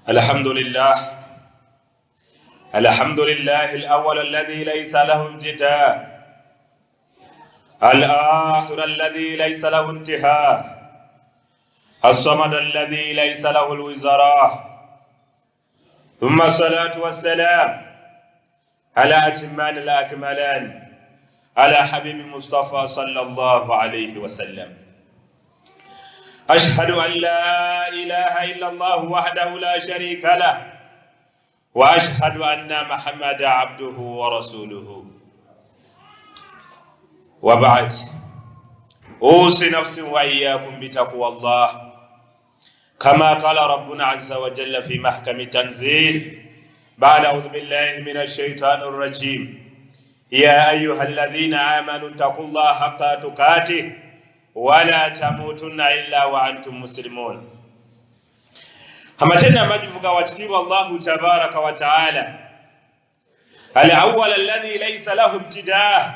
الحمد لله، الحمد لله الأول الذي ليس له ابتداء، الآخر الذي ليس له انتهاء، الصمد الذي ليس له الوزراء، ثم الصلاة والسلام على أتمان الأكملان على حبيب مصطفى صلى الله عليه وسلم. أشهد أن لا إله إلا الله وحده لا شريك له، وأشهد أن محمد عبده ورسوله. وبعد، أوصي نفسي وإياكم بتقوى الله، كما قال ربنا عز وجل في محكم التنزيل بعد أعوذ بالله من الشيطان الرجيم: يا أيها الذين آمنوا اتقوا الله حق تقاته ولا تموتن إلا وأنتم مسلمون. Amatendo amajuvu ga wakitiibwa Allahu tabaraka wa taala, al awwal alladhi laysa lahu ibtidaa,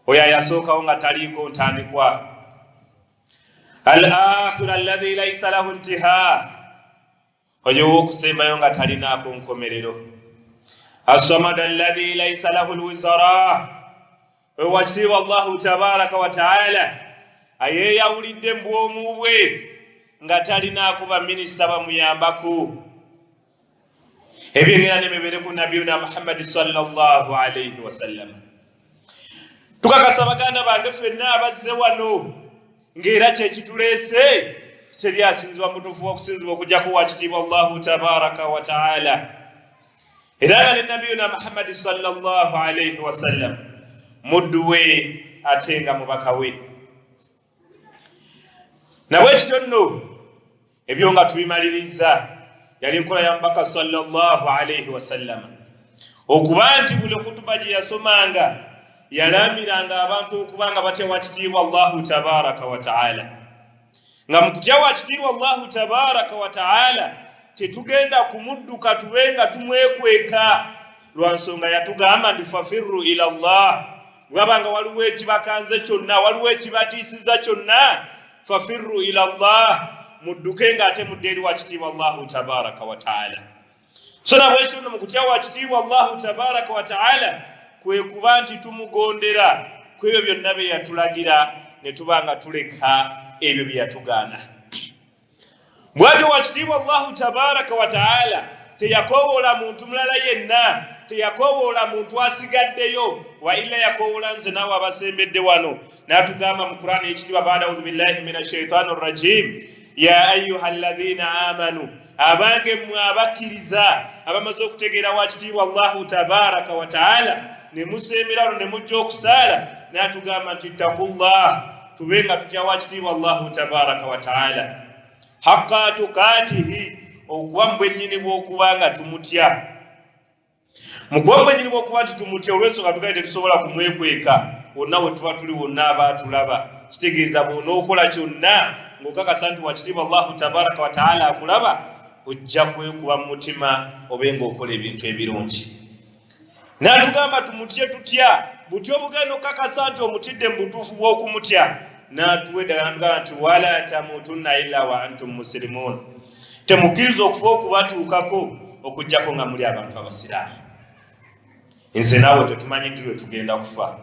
oyo ayasookawo nga taliiko ntandikwa, al akhir alladhi laysa lahu intihaa, oyo ow'okusembayo nga talinaako nkomerero, assamad alladhi laysa lahu lwizara, oyo wakitiibwa Allahu tabaraka wa taala ayeeyawulidde mu bwomu bwe nga talinaako baminisita bamuyambako. Ebyengera nemibere ku nabiyuna Muhammadi sallallahu alaihi wasallama. Tukakasa baganda bange ffenna abazze wano ng'era kyekituleese, teri asinzibwa mutuufu wakusinzibwa okujjako wakitiibwa Allahu tabaraka wa taala, era nga ne nabiyuna Muhammadi sallallahu alaihi wasallam muddu we ate nga mubaka we. Nabwe kityo nno ebyo nga tubimaliriza, yali nkola ya mubaka sallallahu alaihi wasallama okuba nti buli kutuba gye yasomanga yalamiranga abantu okuba nga batya wakitiibwa Allahu tabaraka wa taala, nga mu kutya wakitiibwa Allahu tabaraka wa taala tetugenda kumudduka tube nga tumwekweka, lwa nsonga yatugamba nti fafirru ila Allah. Bwaba nga waliwo ekibakanze kyonna, waliwo ekibatiisiza kyonna, fafirru ila Allah, mudduke nga ate mudde eri wakitiibwa Allahu tabaraka wa taala. So nabwekyo nno mu kutya wakitiibwa Allahu tabaraka wa taala kwe kuba nti tumugondera ku ebyo byonna bye yatulagira, ne tuba nga tuleka ebyo bye yatugaana. Bwatyo wakitiibwa Allahu tabaraka wa taala teyakowoola muntu mulala yenna, teyakowoola muntu asigaddeyo, wa illa yakowoola nze naawe abasembedde wano, n'atugamba mu Kurani ekitiibwa baada audhu billahi min ashaitani rrajim: ya ayuha alladhina amanu, abange mmwe abakkiriza abamaze okutegeera wakitiibwa Allahu tabaraka wa taala ne musembera wano ne mujja okusaala, n'atugamba nti ttaqullah, tube nga tutya wakitiibwa Allahu tabaraka wa taala haqqa tukatihi, okuba mu bwennyini bw'okuba nga tumutya. Mu kuba mu bwennyini bw'okuba nti tumutya, olw'ensonga tugaye tetusobola kumwekweka wonna we tuba tuli, wonna aba atulaba. Kitegeeza bw'onookola kyonna ng'okakasa nti wakitiibwa Allahu tabaraka wa taala akulaba, ojja kwekuba mu mutima obe ng'okola ebintu ebirungi. N'atugamba tumutye tutya? Butya obugenda okukakasa nti omutidde mu butuufu bw'okumutya? N'atuwa eddagala, natugamba nti wala tamutunna illa wa antum musilimun, temukkiriza okufa okubatuukako okuggyako nga muli abantu abasiraamu. Nze naawe tetumanyi ddi lwe tugenda kufa.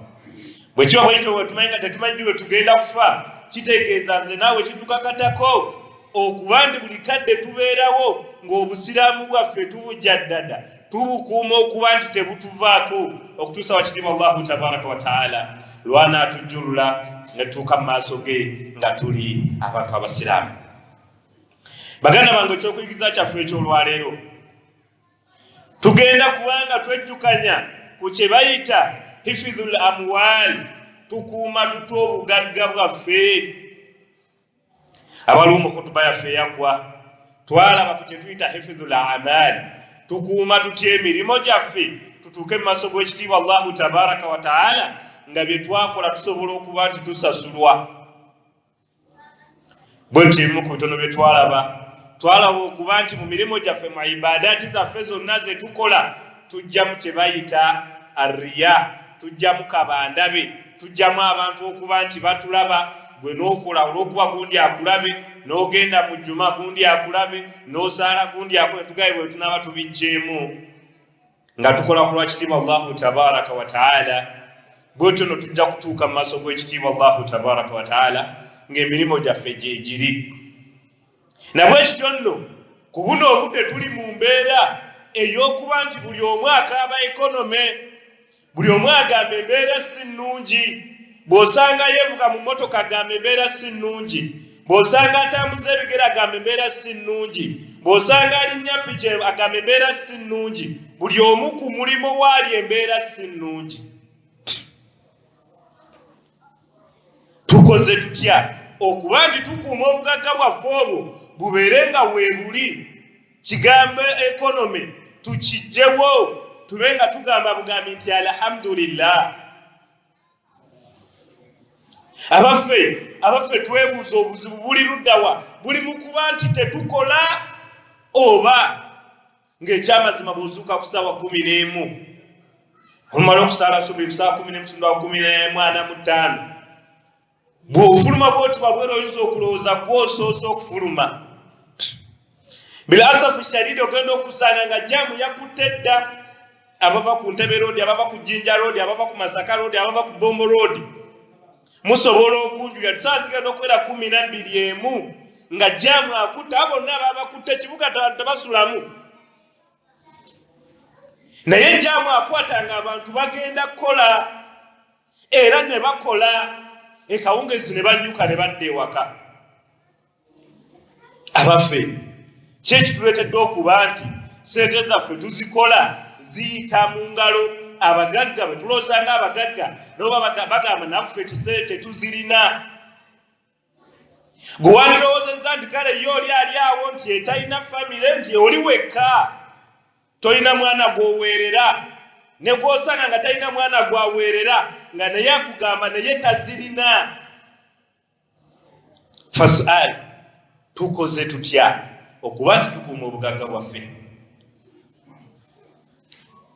Bwe kiba bwe kityo, bwe tumanyi nga tetumanyi ddi lwe tugenda kufa, kitegeeza nze naawe kitukakatako okuba nti buli kadde tubeerawo ng'obusiraamu bwaffe tubujaddada, tubukuuma okuba nti tebutuvaako okutuusa wakitiibwa Allahu tabaraka wa taala lwanaatujjulula ne tutuuka mu maaso ge nga tuli abantu abasiraamu. Baganda bange, ekyokuyigiza kyaffe ekyolwaleero tugenda kubanga twejjukanya ku kye bayita hifidhul amwal, tukuuma tutya obugagga bwaffe. Abaliwo mu kutuba yaffe eyaggwa twalaba ku kye tuyita hifidhul amal, tukuuma tutya emirimu gyaffe tutuuke mu maaso g'ekitiibwa Allahu tabaraka wa taala nga bye twakola tusobola okuba nti tusasulwa. Bwe nti ebimu ku bitono bye twalaba, twalaba okuba nti mu mirimu gyaffe, mu ibadaati zaffe zonna ze tukola, tujjamu kye bayita arriya, tujjamu kabandabe, tujjamu abantu okuba nti batulaba, Gwe n'okola olw'okuba gundi akulabe, n'ogenda mu jjuma gundi akulabe, n'osaala gundi akulabe. Tugaye bwe tunaaba tubijjeemu nga tukola ku lwa kitiibwa Allahu tabaraka wa taala, bwetyo no tujja kutuuka mu maaso g'ekitiibwa Allahu tabaraka wa taala ng'emirimu gyaffe gyegiri. Nabwekityo nno ku buno obudde tuli mu mbeera ey'okuba nti buli omu akaaba ekonome, buli omu agamba embeera si nnungi. Bw'osanga yeevuga mu mmotoka agamba embeera si nnungi, bw'osanga atambuza ebigere agamba embeera si nnungi, bw'osanga alinnya piki agamba embeera si nnungi. Buli omu ku mulimu waali embeera si nnungi. Tukoze tutya okuba nti tukuuma obugagga bwaffe obwo bubeere nga weebuli? Kigambo ekonome tukijjewo, tube nga tugamba bugambi nti alhamdulillah. Abaffe twebuuza obuzibu buli luddawa? Buli mu kuba nti tetukola, oba ng'ekyamazima bw'ozuuka ku ssaawa 11 olumala okusaala subi ku ssaawa kumi n'emu kitundu awo 11:45, bw'ofuluma bw'oti wabweru oyinza okulowooza gw'osoose okufuluma. Bilasafu sharidi ogenda okusanga nga jaamu yakutte dda, abava ku Ntebe Road, abava ku Jinja Road, abava ku Masaka Road, abava ku Bombo Road. Musobola okunjulira tusaawa zigenda okuwera 12 emu nga jaamu akutte, abo bonna ababakutte ekibuga tebasulamu, naye jaamu akwata nga abantu bagenda kukola, era ne bakola ekawungezi ne banyuka ne badda ewaka. Abaffe, ki ekituleetedde okuba nti sente zaffe tuzikola ziyita mu ngalo? Abagagga bwe tulowooza nga abagagga nabo bagamba naffe tetuzirina. Gwe wandirowoozezza nti kale ye oli ali awo nti etalina famire, nti oli wekka, tolina mwana gw'oweerera, ne gw'osanga nga talina mwana gwaweerera nga naye akugamba naye tazirina. Fasuali, tukoze tutya okuba nti tukuuma obugagga bwaffe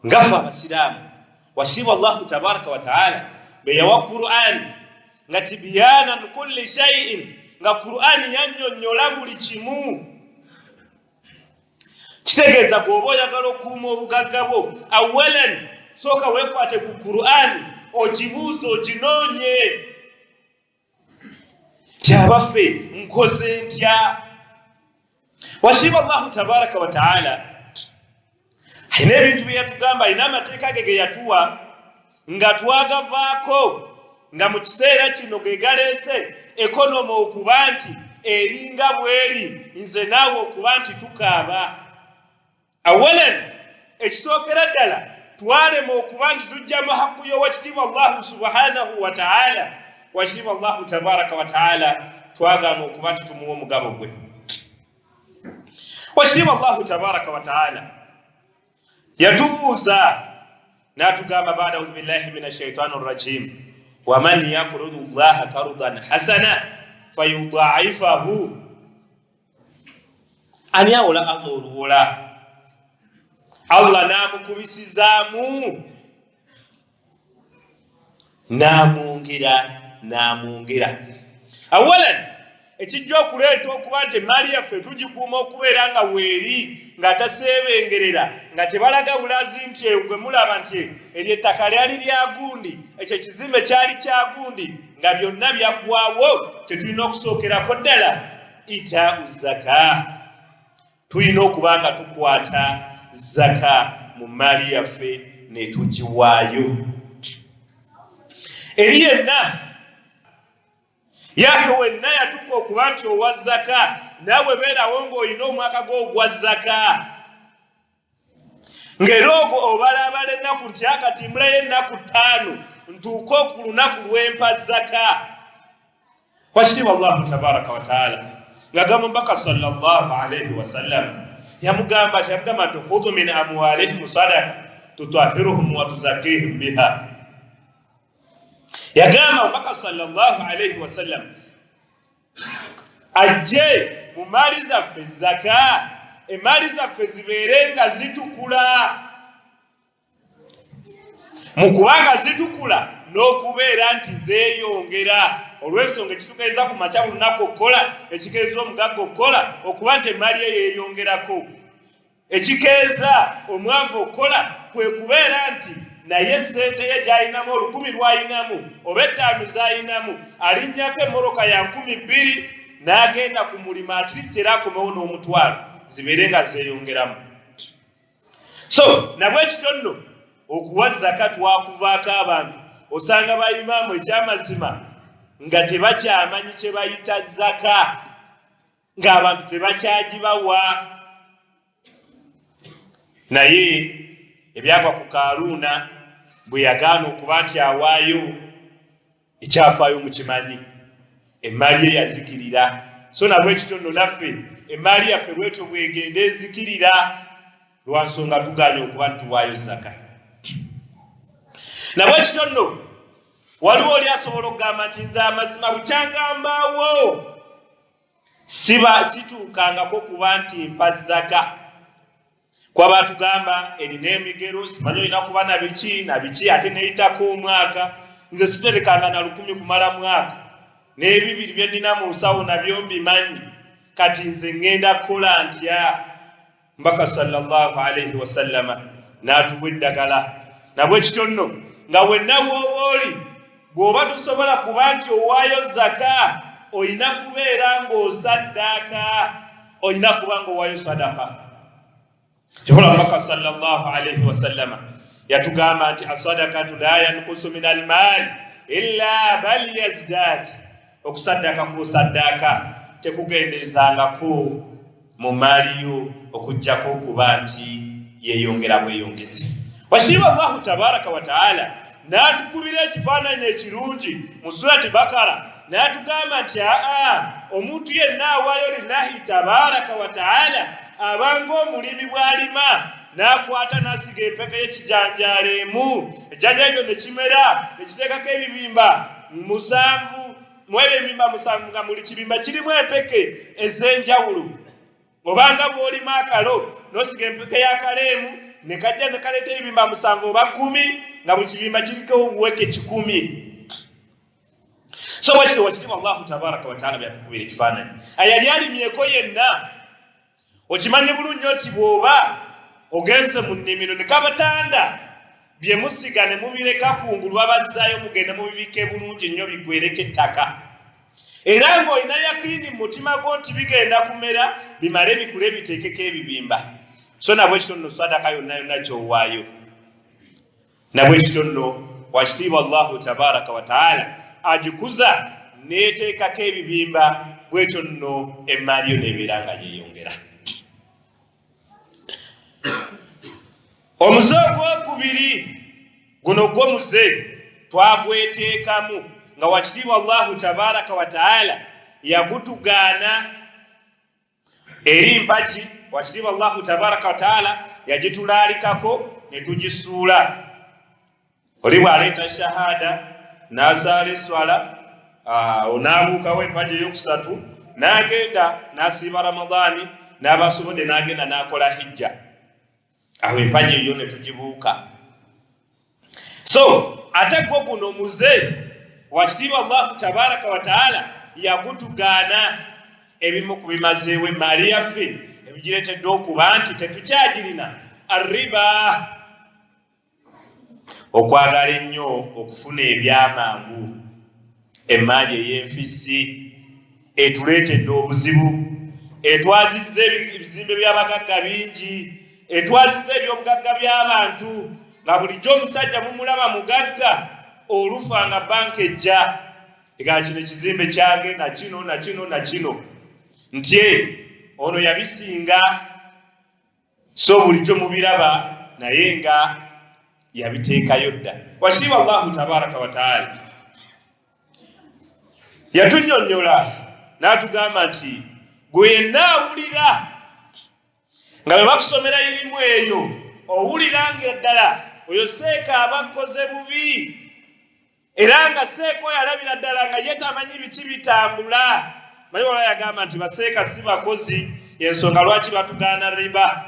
nga ffe abasiraamu? Wasiibwa Allahu tabaraka wa taala be yawa Qur'ani nga tibyanan kulli shaiin, nga Qur'ani yannyonnyola buli kimu. Kitegeeza bw'oba oyagala okukuuma obugagga bwo, awalan sooka weekwate ku Qur'ani, ogibuuze, oginoonye ti abaffe nkoze ntya? Washiba Allahu tabaraka wa taala alina ebintu bye yatugamba, alina amateeka ge ge yatuwa nga twagavaako, nga mu kiseera kino ge galeese ekonoma okuba nti eringa bweri, nze naawe okuba nti tukaaba. Awalan, ekisookera ddala, twalema okuba nti tujja mu haku y'owekitiibwa Allahu subhanahu wa taala. Wakitiibwa Allahu tabaraka wa taala twagaana okuba nti tumuwa omugabo gwe. Wakitiibwa Allahu tabaraka wa taala yatubuuza n'atugamba bada audhu billahi min ashaitani rrajim, waman yakrudu llaha karudan hasana fayudaifahu. Ani awola Allah oluwola, Allah n'amukubisizaamu n'amwongera n'amwongera? Awalan, ekijja okuleeta okuba nti emaali yaffe tugikuuma okubeera nga weeri, nga taseebengerera, nga tebalaga bulazi nti gwe mulaba nti eryo ettaka lyali lya gundi, ekyo ekizimbe kyali kya gundi, nga byonna byaggwawo, kye tulina okusookerako ddala itaau zaka. Tulina okuba nga tukwata zaka mu maali yaffe ne tugiwaayo eri yenna yake wenna yatuuka okuba nti owa zaka. Naawe beerawo ng'olina omwaka gwo ogwa zaka, ng'era ogwo obalaabala ennaku nti akati mbulayo ennaku 5 ntuuke ku lunaku lwempa zaka. Wakitiibwa Allahu tabaraka wataala nga gamba Mubaka sallallahu alaihi wasallam, yamugamba ati, yamugamba nti khudhu min amwalihim sadaka tutahiruhum wa tuzakihim biha. Yagamba Mubaka sallallahu alaihi wasallam ajje mu maali zaffe zaka, emaali zaffe zibeere nga zitukula, mu kubanga zitukula n'okubeera nti zeeyongera. Olw'ensonga ekitukeeza ku makya buli lunaku okukola, ekikeeza omugagga okukola, okuba nti emmaali ye yeeyongerako. Ekikeeza omwavu okukola kwe kubeera nti naye ssente ye gy'alinamu, olukumi lw'alinamu oba ettaano z'alinamu, alinnyako emmoroka ya 2000 n'agenda ku mulimu, at least era akomewo n'omutwalo, zibeere nga zeeyongeramu. So nabwekityo nno okuwa zaka twakuvaako. Abantu osanga ba imaamu ekyamazima nga tebakyamanyi kye bayita zaka, ng'abantu tebakyagibawa. Naye ebyagwa ku Kaaruuna bwe yagaana okuba nti awaayo, ekyafaayo mukimanyi, emmaali ye yazikirira. So nabwekityo nno naffe emmaali yaffe bwetyo bwegenda ezikirira lwa nsonga tugaanye okuba nti tuwaayo zaka. Nabwekityo nno waliwo oli asobola okugamba nti nze amazima bukyangambaawo siba situukangako kuba nti mpa zaka, kwaba tugamba erina emigero, simanyi olina kuba na biki na biki, ate neyitako omwaka. Nze siterekanga na 1000 kumala mwaka, n'ebibiri bye nnina mu nsawo nabyo mbimanyi. Kati nze ŋŋenda kukola ntya? Mbaka sallallahu alaihi wasallama n'atuwa eddagala. Nabwekityo nno nga wenna w'oba oli, bw'oba tosobola kuba nti owaayo zaka, olina kubeera ng'osaddaaka, olina kuba ng'owaayo sadaka. Kikola Mbaka sallallahu alaihi wasallama yatugamba nti asadakatu la yankusu min almaali illa bal yazdad, okusaddaaka kusaddaaka tekugenderezangako mu maali yo okugjako okuba nti yeeyongera bweyongezi. Wasiiba Allahu tabaraka wa taala n'atukubira ekifaananyi ekirungi mu Surati Bakara, n'atugamba nti aa omuntu yenna awaayo lillahi tabaraka wa taala abanga omulimi bw'alima n'akwata n'asiga empeke y'ekijanjaalo emu, ejjanjaalo ekyo ne kimera ne kiteekako ebibimba 7. Mu ebyo ebibimba 7 nga buli kibimba kirimu empeke ez'enjawulo. Obanga bw'olima akalo n'osiga empeke y'akalo emu, ne kajja ne kaleeta ebibimba 7 oba 10, nga buli kibimba kiriko obuweke 100. So bwekityo wakitiibwa Allahu tabaraka wataala byatukubira ekifaananyi. Ayali alimyeko yenna okimanyi bulungi nnyo nti bw'oba ogenze mu nnimiro ne kabatanda bye musiga ne mubireka kungulu, babazzaayo mugende mubibike bulungi nnyo bigwereko ettaka, era ng'olina yakiini mu mutima gwo nti bigenda kumera bimale bikule biteekeko ebibimba. So nabwekityo nno sadaka yonna yonna ky'owaayo, nabwekityo nno wakitiibwa Allahu tabaraka wataala agikuza n'eteekako ebibimba, bwetyo nno emmaali yo nebeera nga yeeyongera. Omuze ogwokubiri guno gwo muze twagweteekamu nga wakitiibwa Allahu tabaraka wataala yagutugaana eri mpagi. Wakitiibwa Allahu tabaraka wataala yagitulaalikako ne tugisuula. Oli bw'aleeta shahada n'asaala eswala, n'abuukawo empagi eyokusatu n'agenda n'asiiba Ramadaani, n'abasobodde n'agenda n'akola hijja, awo empagi eyo ne tugibuuka. So ate gwo guno muze wakitiibwa Allahu tabaraka wataala yagutugaana. Ebimu ku bimazeewo emmaali yaffe ebigireetedde okuba nti tetukyagirina, arriba, okwagala ennyo okufuna ebyamangu. Emmaali ey'enfisi etuleetedde obuzibu, etwazizza ebizimbe by'abagagga bingi, etwazizza ebyobugagga by'abantu, nga bulijjo omusajja mumulaba mugagga, olufa nga banka ejja ega kino ekizimbe kyange na kino na kino na kino, nti ono yabisinga. So bulijjo mubiraba, naye nga yabiteekayo dda. Wakitiibwa Allahu tabaraka wataala yatunyonnyola n'atugamba nti gwe yenna awulira nga bwe bakusomera irimu eyo, owulira nga ddala oyo seeka aba akoze bubi, era nga seeka oyo alabira ddala nga ye tamanyi biki bitambula. Manyi wala yagamba nti baseeka si bakozi, ensonga lwaki batugaana riba.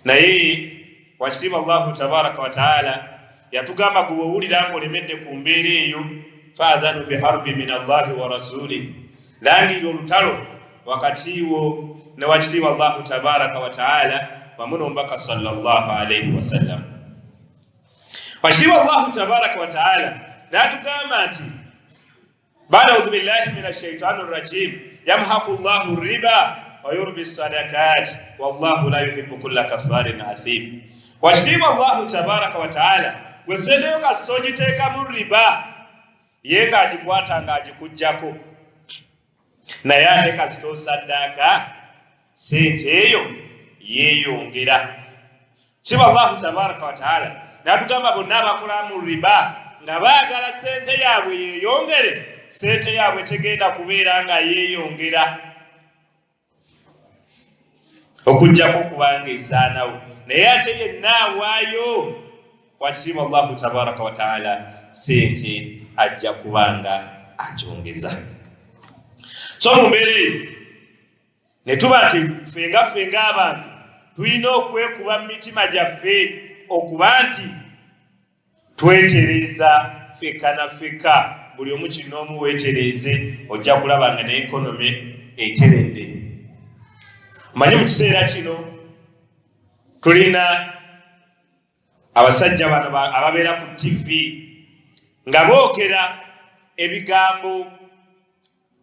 Naye wakitiibwa Allahu tabaraka wataala yatugamba gwe owulira ng'olemedde ku mbeera eyo, Faadhanu biharbi min Allahi wa rasulih, langirira olutalo wakati wo ne wakitiibwa Allahu tabaraka wa taala wamu n'omubaka sallallahu alaihi wasallam. Wakitiibwa Allahu tabaraka wa taala n'atugamba nti bada audhu billahi min ashaitani rajim yamhaku llahu riba wa yurbi sadakat wallahu la yuhibbu kulla kafarin athim. Wakitiibwa Allahu tabaraka wa taala gwe sente yo kasita ogiteekamu riba, ye ng'agikwata ng'agikuggyako, naye ate kasita osaddaaka sente eyo yeeyongera. Kiba Allahu tabaraka wa taala n'atugamba bonna abakola mu riba nga baagala sente yaabwe yeeyongere, sente yaabwe tegenda kubeera nga yeeyongera okuggyako okubanga esaanawo, naye ate yenna awaayo wakitiibwa Allahu tabaraka wa taala sente ajja kubanga agyongeza. So mu mbeera eyo ne tuba nti ffenga ffenga abantu tulina okwekuba mu mitima gyaffe okuba nti twetereeza ffekka na ffekka, buli omu kinnoomu weetereeze, ojja kulaba nga ne economy eteredde. Omanyi mu kiseera kino tulina abasajja bano ababeera ku TV nga boogera ebigambo,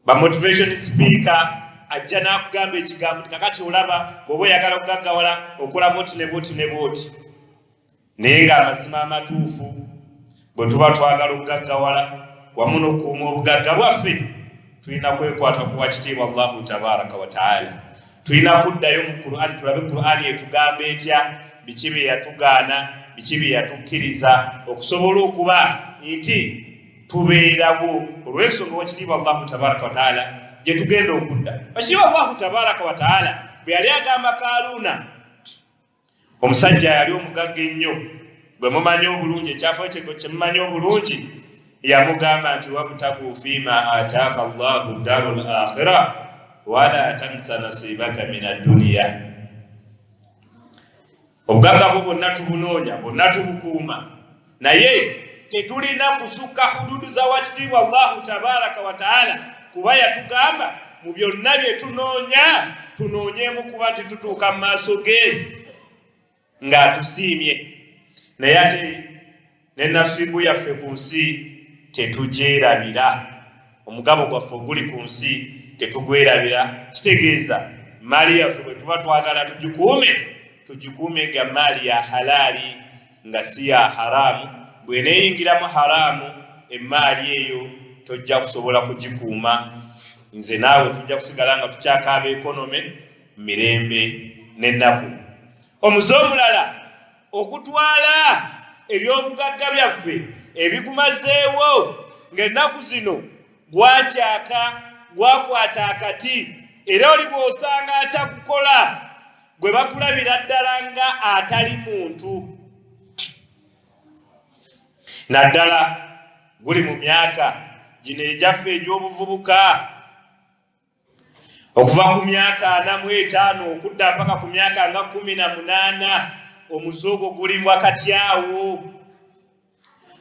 ba motivation speaker, ajja n'akugamba ekigambo nti kakati olaba bw'oba oyagala okugaggawala okola bwoti ne bwoti ne bwoti, naye ng'amazima amatuufu bwe tuba twagala okugaggawala wamu n'okukuuma obugagga bwaffe tulina kwekwata ku wakitiibwa Allahu tabaraka wa taala. Tulina kuddayo mu Qur'ani tulabe Qur'ani etugamba etya, biki bye yatugaana, biki bye yatukkiriza, okusobola okuba nti tubeerawo olw'ensonga wakitiibwa Allahu tabaraka wa taala gye tugenda okudda. Wakitiibwa Allahu tabaraka wa taala bwe yali agamba Karuuna, omusajja yali omugagga ennyo gwe mumanyi obulungi, ekyafo kye kye mumanyi obulungi, yamugamba nti wabtagu fiima ataaka Allahu daru l akhira wala tansa nasibaka min adduniya. Obugagga bwo bwonna tubunoonya, bwonna tubukuuma, naye tetulina kusukka hududu za wakitiibwa Allahu tabaraka wa taala, kuba yatugamba mu byonna bye tunoonya tunoonyeemu kuba nti tutuuka mu maaso ge ng'atusiimye, naye ate ne nasiibu yaffe ku nsi tetugyerabira, omugabo gwaffe oguli ku nsi tetugwerabira. Kitegeeza maali yaffe bwe tuba twagala tugikuume, tugikuume nga maali ya halaali, nga si ya haramu. Bw'eneeyingiramu haramu, emmaali eyo tojja kusobola kugikuuma, nze naawe tujja kusigala nga tukyakaaba ekonome mirembe n'ennaku. Omuze omulala ogutwala eby'obugagga byaffe ebigumazeewo ng'ennaku zino gwakyaka, gwakwata akati, era oli bw'osanga atagukola gwe bakulabira ddala nga atali muntu, naddala guli mu myaka gino egyaffe egy'obuvubuka, okuva ku myaka 45 okudda mpaka ku myaka nga 18. Omuze ogwo guli wakati awo,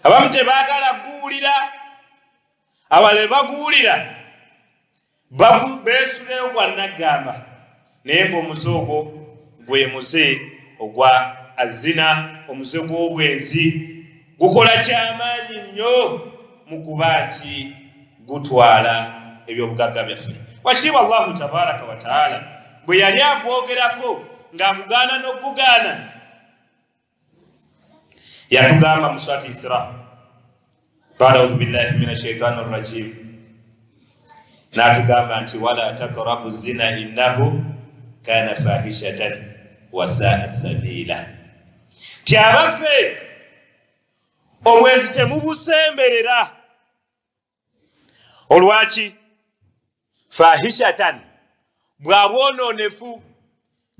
abamu tebaagala guwulira, abalala baguwulira beesuleyo gwa naggamba, naye ng'omuze ogwo gwe muze ogwa azina, omuze gw'obwenzi. Gukola kyamaanyi nnyo mu kuba nti gutwala ebyobugagga byaffe. Wakitiibwa Allahu tabaraka wa taala bwe yali agwogerako ng'agugaana n'okugugaana, yatugamba mu swati Isra, bada audhu billahi min ashaitani rrajim, n'atugamba nti wala takrabu zina innahu kana fahishatan wasaa sabila, ti abaffe obwenzi temubusemberera. Olwaki? Fahishatan, bwa bwonoonefu,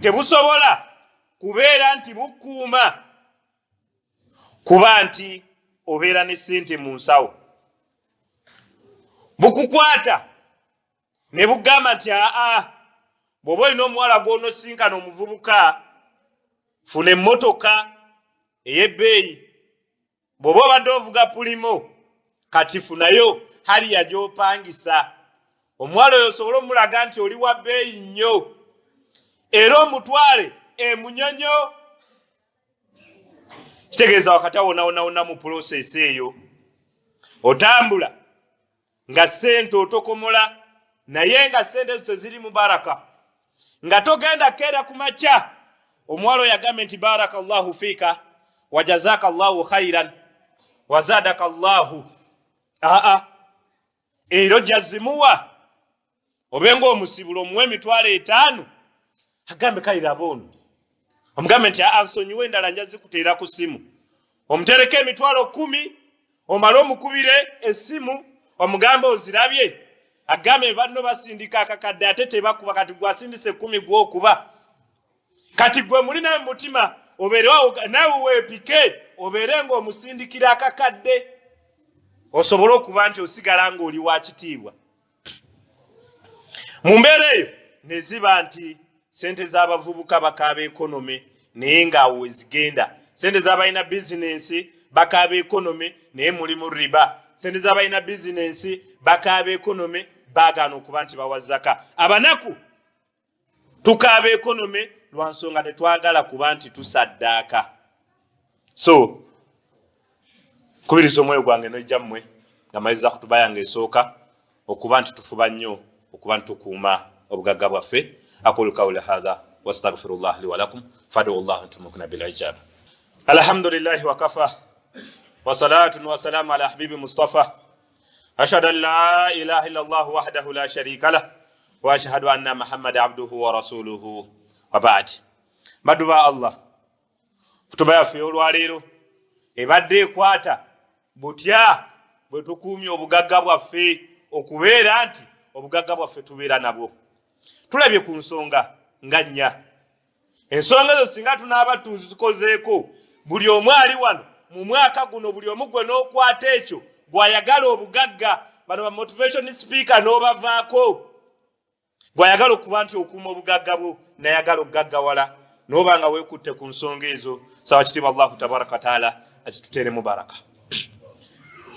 tebusobola kubeera nti bukuuma kuba nti obeera ne ssente mu nsawo. Bukukwata ne bugamba nti aa, bw'oba olina omuwala gw'onosinkana omuvubuka, funa emmotoka ey'ebbeeyi, bw'oba obadde ovuga pulimo Kati funayo Harrier gy'opangisa, omuwala oyo osobole omulaga nti oli wa bbeeyi nnyo, era omutwale emunyonyo. Kitegeeza wakati awo wonawonawona mu pulosesi eyo otambula nga ssente otokomola, naye nga ssente ezo teziri mu baraka, nga togenda keera ku makya omuwala oyo agambe nti baraka llahu fiika wajazaka llahu khairan wazadaka llahu. Aa, era ojja zimuwa obe ng'omusibula omuwa 50,000, agambe kayiraba ono, omugambe nti aa, nsonyiwe endala nja zikuteera ku ssimu, omutereko 10,000, omale omukubire essimu omugambe ozirabye, agambe banno basindika akakadde ate tebakuba, kati gwasindise 10 gwokuba, kati gwe muli nawe mumutima obeerewo nawe weepike obeere ng'omusindikira akakadde osobole okuba nti osigala ng'oli wa kitiibwa. Mu mbeera eyo ne ziba nti sente z'abavubuka bakaaba ekonome, naye ng'awo we zigenda. Sente z'abalina bizinensi bakaaba ekonome, naye mulimu riba. Sente z'abalina bizinensi bakaaba ekonome, baagaana okuba nti bawa zaka. Abanaku tukaaba ekonome lwa nsonga tetwagala kuba nti tusaddaaka. So kubiriza omwoyo gwange nojja mmwe nga maliza kutuba yange esooka okuba nti tufuba nnyo okuba nti tukuuma obugagga bwaffe. Aqulu qawli hadha wastaghfirullah li walakum fadu llah antum bil ijaba. Alhamdulillahi wakafa wasalatun wasalamu ala habibi Mustafa, ashhadu an la ilaha illa Allah wahdahu la sharika lah wa ashhadu anna Muhammad abduhu wa rasuluhu wa ba'd. Baddu ba Allah, kutuba yaffe olwaleero ebadde ekwata butya bwe tukuumye obugagga bwaffe, okubeera nti obugagga bwaffe tubeera nabwo. Tulabye ku nsonga nga nnya. Ensonga ezo singa tunaaba tuzikozeeko, buli omu ali wano mu mwaka guno, buli omu gwe n'okwata ekyo gwayagala obugagga, bano ba motivation speaker n'obavaako, gwayagala okuba nti okuuma obugagga bwo nayagala okugaggawala, n'oba nga weekutte ku nsonga ezo, sawa kitiibwa Allahu tabaraka wataala azituteeremu baraka.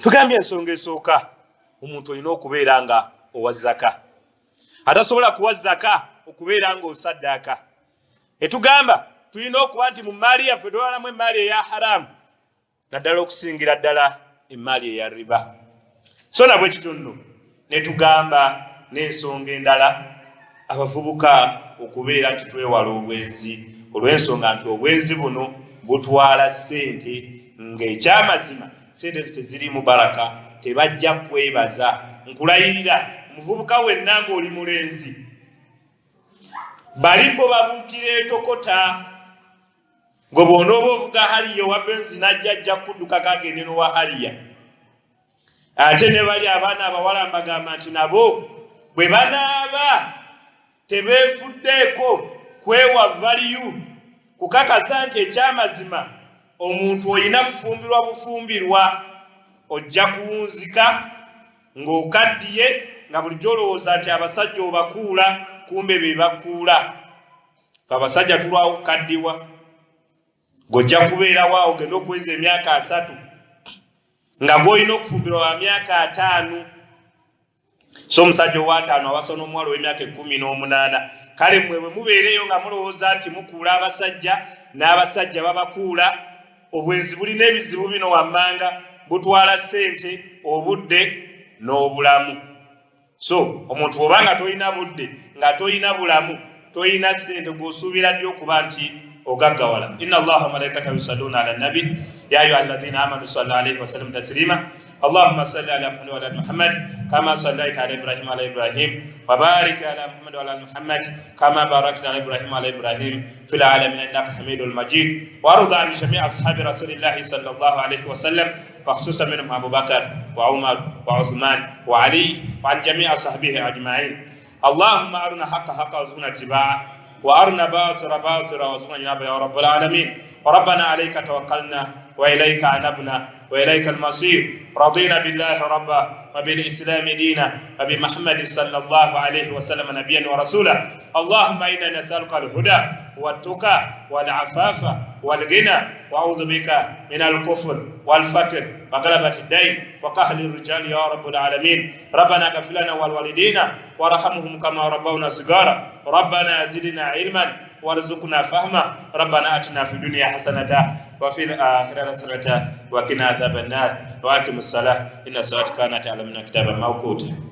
Tugambye ensonga esooka, omuntu olina okubeera nga owa zaka, atasobola kuwa zaka okubeera nga osaddaaka. Etugamba tulina okuba nti mu mmaali yaffe twewalamu emmaali eya haramu, naddala okusingira ddala emmaali eya riba. So nabwe kitundu ne tugamba n'ensonga endala, abavubuka okubeera nti twewala obwenzi, olw'ensonga nti obwenzi buno butwala ssente, ng'ekyamazima ssente ezo teziriimu baraka, tebajja kwebaza. Nkulayirira omuvubuka wenna ng'oli mulenzi, bali bo babuukira etokota, gwe bw'onooba ovuga Harrier owa Benz najja ajja kudduka kagende n'owa Harrier. Ate ne bali abaana abawala mbagamba nti nabo bwe banaaba tebeefuddeeko kwewa valiyu kukakasa nti ekyamazima omuntu olina kufumbirwa bufumbirwa, ojja kuwunzika ng'okaddiye nga bulijjo olowooza nti abasajja obakuula, kumbe be bakuula. Abasajja tulwawo kukaddiwa, ng'ojja kubeerawo awo ogenda okuweza emyaka 30 nga gw'olina okufumbirwa wa myaka 50. So omusajja ow'ataano awasa n'omuwala ow'emyaka 18. Kale mmwe bwe mubeereeyo nga mulowooza nti mukuula abasajja n'abasajja babakuula, obwenzi bulina ebizibu bino wammanga: butwala ssente, obudde n'obulamu. So omuntu oba nga tolina budde, nga tolina bulamu, tolina ssente, gw'osuubira ddi okuba nti ogaggawala? Inna Allaha malaikatahu yusalluna ala nabi ya ayuha alladhina amanu sallu alaihi wasallam taslima. Allahumma salli ala Muhammad wa ala Muhammad kama sallaita ala Ibrahim wa ala Ibrahim, wa barik ala Muhammad wa ala Muhammad kama barakta ala Ibrahim wa ala Ibrahim fil alamin innaka hamidul majid, warda an jami ashabi rasulillahi sallallahu alaihi wasallam, وخصوصا منهم أبو بكر وعمر وعثمان وعلي وعن جميع صحبه أجمعين. اللهم أرنا حق حق وارزقنا اتباعه، وأرنا باطل باطلا وارزقنا اجتنابه يا رب العالمين. وربنا عليك توكلنا وإليك أنبنا وإليك المصير. رضينا بالله ربا وبالإسلام دينا وبمحمد صلى الله عليه وسلم نبيا ورسولا. اللهم إنا نسألك الهدى والتقى والعفاف والغنى، وأعوذ بك من الكفر والفقر وغلبة الدين وقهر الرجال يا رب العالمين. ربنا اغفر لنا ولوالدينا وارحمهم كما ربونا صغارا. ربنا زدنا علما وارزقنا فهما. ربنا اتنا في الدنيا حسنة وفي الآخرة حسنة وقنا عذاب النار. وأقم الصلاة، إن الصلاة كانت على المؤمنين كتابا موقوتا.